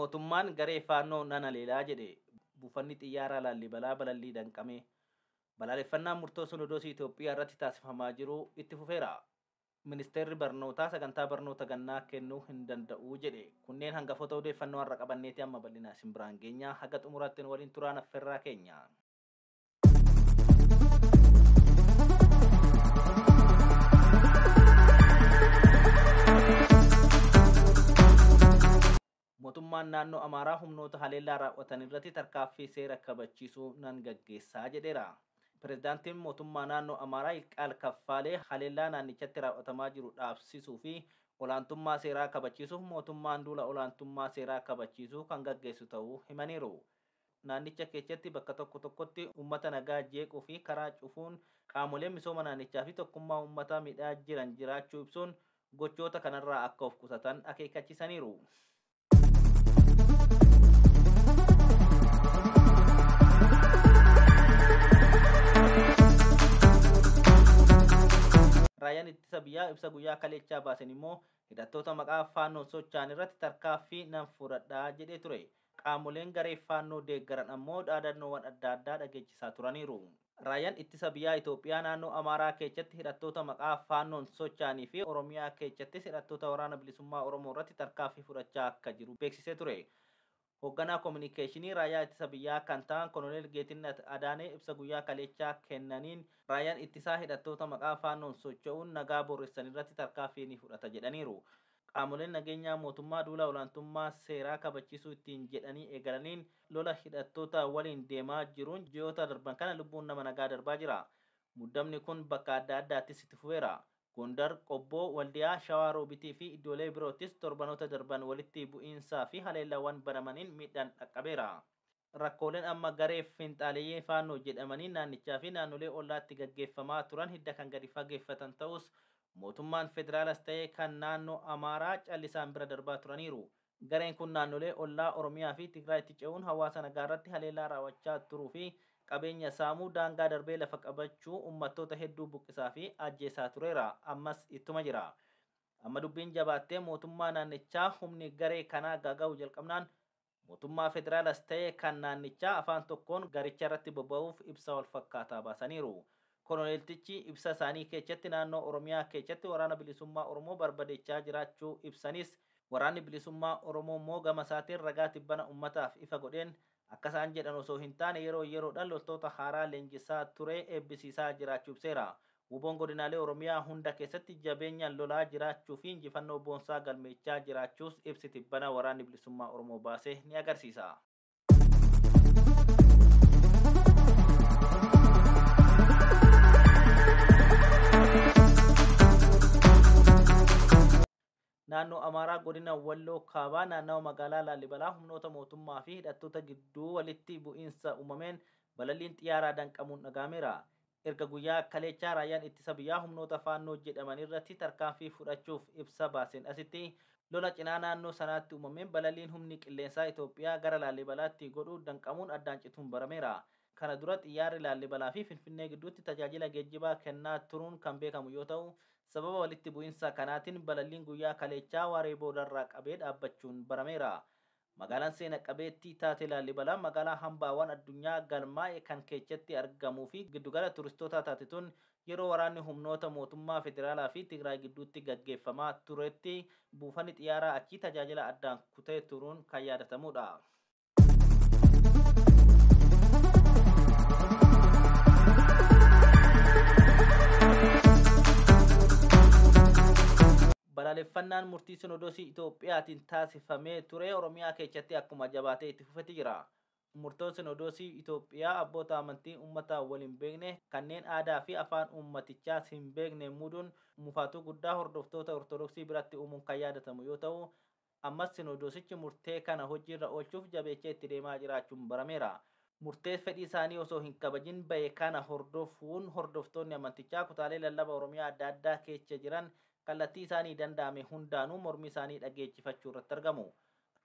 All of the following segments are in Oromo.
Mootummaan garee Faannoo nan haleelaa jedhe. Buufanni xiyyaaraa Laallibalaa balallii danqame. Balaaleffannaan murtoo Sinodoosii Itoophiyaa irratti taasifamaa jiru itti fufeera. Ministeerri barnootaa sagantaa barnoota gannaa kennuu hin danda'u jedhe. Kunneen hangafoota odeeffannoo har'a qabanneeti amma bal'inaa isin biraan geenya. Haga xumuraatti nu waliin turaan affeerraa keenya. Mootummaan naannoo Amaaraa humnoota haleellaa raawwatan irratti tarkaaffii seera kabachiisuu nan gaggeessaa jedheera. Pireezidaantiin mootummaa naannoo Amaaraa Yilqaal Kaffaalee haleellaa naannichatti raawwatamaa jiru dhaabsisuu fi olaantummaa seeraa kabachiisuuf mootummaan duula olaantummaa seeraa kabachiisuu kan gaggeessu ta'uu himaniiru. Naannicha keessatti bakka tokko tokkotti uummata nagaa jeequu fi karaa cufuun qaamolee misooma naannichaa fi tokkummaa uummataa miidhaa jiran jiraachuu ibsuun gochoota kanarraa akka of qusatan akeekkachiisaniiru. Raayyaan ittisa biyyaa ibsa guyyaa kaleechaa baasen immoo hidhattoota maqaa Faannoon socho'an irratti tarkaaffii nan fudhadhaa jedhee ture. Qaamoleen garee Faannoo deeggaran ammoo dhaadannoowwan adda addaa dhageessisaa turaniiru. Raayyaan ittisa biyyaa Itoophiyaa naannoo Amaaraa keessatti hidhattoota maqaa Faannoon socho'anii fi Oromiyaa keessattis hidhattoota waraana bilisummaa Oromoo irratti tarkaaffii fudhachaa akka jiru beeksisee ture. Hoogganaa koominikeeshinii raayyaa ittisa biyyaa kan ta'an Koloneel Geetinnat Adaanee ibsa guyyaa kaleechaa kennaniin raayyaan ittisaa hidhattoota maqaa Faannoon socho'uun nagaa boorressan irratti tarkaaffii ni fudhata jedhaniiru. Qaamoleen nageenyaa mootummaa duula olaantummaa seeraa kabachiisuu ittiin jedhanii eegalaniin lola hidhattoota waliin deemaa jiruun ji'oota darban kana lubbuun nama nagaa darbaa jira. Muddamni kun bakka adda addaattis itti fufeera. Gondar, Qobboo, Waldiyaa, Shawaa Roobitii fi iddoolee biroottis torbanoota darban walitti bu'iinsaa fi haleellawwan banamaniin miidhaan dhaqqabeera. Rakkooleen amma garee finxaaleeyyii Faannoo jedhamanii naannichaa fi naannolee ollaatti gaggeeffamaa turan hidda kan gadi fageeffatan ta'us mootummaan federaalas ta'ee kan naannoo Amaaraa callisaan bira darbaa turaniiru. Gareen kun naannolee ollaa Oromiyaa fi Tigraayitti ce'uun hawaasa nagaa irratti haleellaa raawwachaa turuu fi qabeenya saamuu daangaa darbee lafa qabachuu uummattoota hedduu buqqisaa fi ajjeesaa tureera. Ammas ittuma jira. Amma dubbiin jabaattee mootummaa naannichaa humni garee kanaa gaaga'uu jalqabnaan mootummaa federaalas ta'ee kan naannichaa afaan tokkoon garicha irratti bobba'uuf ibsa wal fakkaataa baasaniiru. Koloneeltichi ibsa isaanii keessatti naannoo Oromiyaa keessatti waraana bilisummaa Oromoo barbadeechaa jiraachuu ibsanis waraanni bilisummaa Oromoo immoo gama isaatiin ragaa tibbana uummataaf ifa godheen akka isaan jedhan osoo hin taane yeroo yeroodhaan loltoota haaraa leenjisaa ture eebbisiisaa jiraachuu ibseera. Wuboon godinaalee Oromiyaa hunda keessatti jabeenyaan lolaa jiraachuu fi injifannoo boonsaa galmeechaa jiraachuus ibsi tibbana waraanni bilisummaa Oromoo baase ni agarsiisa. Naannoo Amaaraa godina Walloo Kaabaa naannawa magaalaa Laallibalaa humnoota mootummaa fi hidhattoota gidduu walitti bu'iinsa uumameen balalliin xiyyaaraa danqamuun dhaga'ameera. Erga guyyaa kaleechaa raayyaan ittisa biyyaa humnoota Faannoo jedhaman irratti tarkaanfii fudhachuuf ibsa baaseen asitti lola cinaa naannoo sanaatti uumameen balalliin humni qilleensaa Itoophiyaa gara Laallibalaatti godhuu danqamuun addaan cituun barameera. Kana dura xiyyaarri Laallibalaa fi Finfinnee gidduutti tajaajila geejjibaa kennaa turuun kan beekamu yoo ta'u, sababa walitti bu'iinsa kanaatiin balalliin guyyaa kaleechaa waaree boodarraa qabee dhaabbachuun barameera. Magaalaan seena qabeettii taate Laallibalaa magaalaa hambaawwan addunyaa galmaa'e kan keessatti argamuu fi giddugala turistootaa taate tun yeroo waraanni humnoota mootummaa federaalaa fi Tigraay gidduutti gaggeeffamaa turetti buufanni xiyyaaraa achii tajaajila addaan kutee turuun kan yaadatamudha. Balaaleffannaan murtii Sinodoosii Itoophiyaatiin taasifamee ture Oromiyaa keessatti akkuma jabaatee itti fufetti jira. Murtoon Sinodoosii Itoophiyaa abboota amantii uummata waliin beekne kanneen aadaa fi afaan uummatichaas hin beekne muuduun mufaatuu guddaa hordoftoota Ortodoksii biratti uumuun kan yaadatamu yoo ta'u, ammas Sinodoosichi murtee kana hojiirra oolchuuf jabeechee itti deemaa jiraachuun barameera. Murtee fedhii isaanii osoo hin kabajin bahe kana hordofuun hordoftoonni amantichaa kutaalee lallaba Oromiyaa adda addaa keessa jiran kallattii isaanii danda'ame hundaanuu mormii isaanii dhageechifachuu irratti argamu.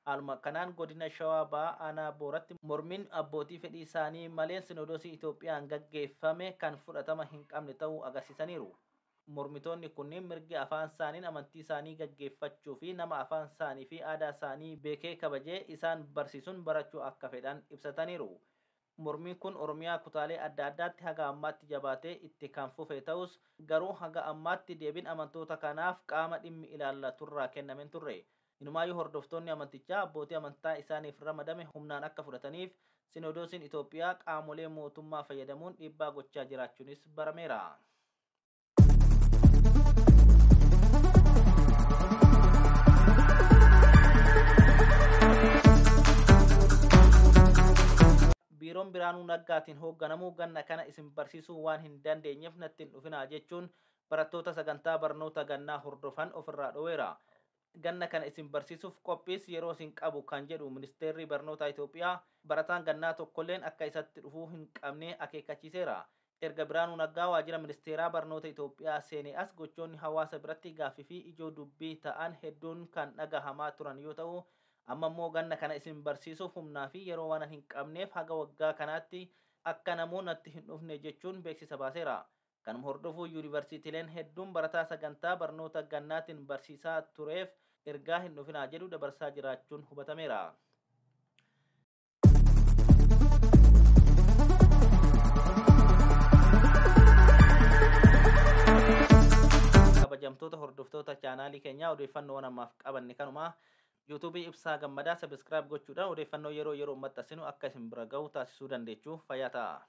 Haaluma kanaan godina Shawaa Bahaa aanaa Booratti mormiin abbootii fedhii isaanii malee Sinodoosii Itoophiyaan gaggeeffame kan fudhatama hin qabne ta'uu agarsiisaniiru. Mormitoonni kunneen mirgi afaan isaaniin amantii isaanii gaggeeffachuu fi nama afaan isaanii fi aadaa isaanii beekee kabajee isaan barsiisuun barachuu akka fedhan ibsataniiru. Mormiin kun Oromiyaa kutaalee adda addaatti haga ammaatti jabaatee itti kan fufe ta'us, garuu haga ammaatti deebiin amantoota kanaaf qaama dhimmi ilaallaturraa kenname hin turre. Inumaayyuu hordoftoonni amantichaa abbootii amantaa isaaniif ramadame humnaan akka fudhataniif Sinodoosiin Itoophiyaa qaamolee mootummaa fayyadamuun dhiibbaa gochaa jiraachuunis barameera. Biiroon Biraanuu Naggaatiin hoogganamu ganna kana isin barsiisuu waan hin dandeenyeef natti hin dhufinaa jechuun barattoota sagantaa barnoota gannaa hordofan ofirraa dhoweera. Ganna kana isin barsiisuuf qophiis yeroo isin qabu kan jedhu ministeerri barnoota Itoophiyaa, barataan gannaa tokkolleen akka isatti dhufuu hin qabne akeekkachiiseera. Erga Biraanuu Naggaa waajjira ministeeraa barnoota Itoophiyaa seenee as gochoonni hawaasa biratti gaaffii fi ijoo dubbii ta'an hedduun kan dhagahamaa turan yoo ta'u, amma immoo ganna kana isin barsiisuuf humnaa fi yeroo waan hin qabneef haga waggaa kanaatti akka namoonni hin dhufne jechuun beeksisa baaseera. Kanuma hordofuu yuunivarsiitiileen hedduun barataa sagantaa barnoota gannaatiin barsiisaa tureef ergaa hin dhufinaa jedhu dabarsaa jiraachuun hubatameera. Kabajamtoota hordoftoota chaanaalii keenyaa, odeeffannoowwan ammaaf qabanne kanuma. Yuutuubii Ibsaa Gammadaa sabiskiraayib gochuudhaan odeeffannoo yeroo yeroo maxxansinu akka isin bira gahu taasisuu dandeechuu. Fayyaa ta'a.